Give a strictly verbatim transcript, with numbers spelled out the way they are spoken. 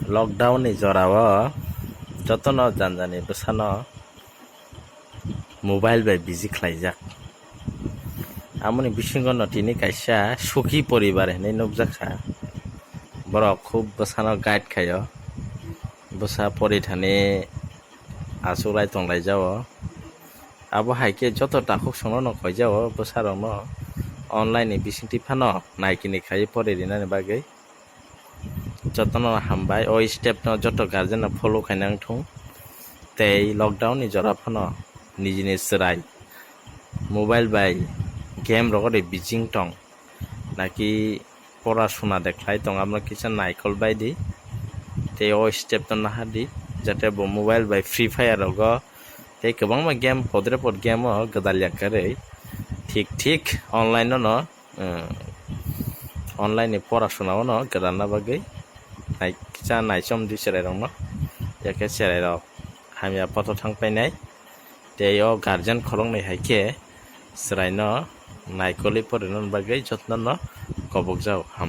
Lockdown ni jora o jotono janjani bwsano mobile bai busy khlaijak. Amoni bisingo no tini kaisa suki poribar hinwi nukjakha. Borok khub bwsano guide khaio. Bwsa porithani achuklai tonglaijao. Abo hai khe joto takhuk songno no khoijao bwsarokno online ni bisingtwi phano naikini khaiwi poririnani bagwi. Jotono hambai, o step no joto guardian no follow khaina wngthung. Tei lockdown ni jora phano nijini chwrai mobile bai game rogo de bijing tong, naki pora suna de khlai tong, amo kisa naikol bai di. Tei o step no naha di, jate bo mobile bai Free Fire rogo tei kwbangma game, podre pod game o gwdal ya kwrwi thik thik online no no, eh, online ni pora suna o no gwdalna bagwi nai-, kisa naichom di chwrai rok no, yakhe chwrai rok hamya poto thang painai. Tei o guardian khoroknwi hai khe chwraino naikolwi porinani bagwi jotono kobokjao. Ham.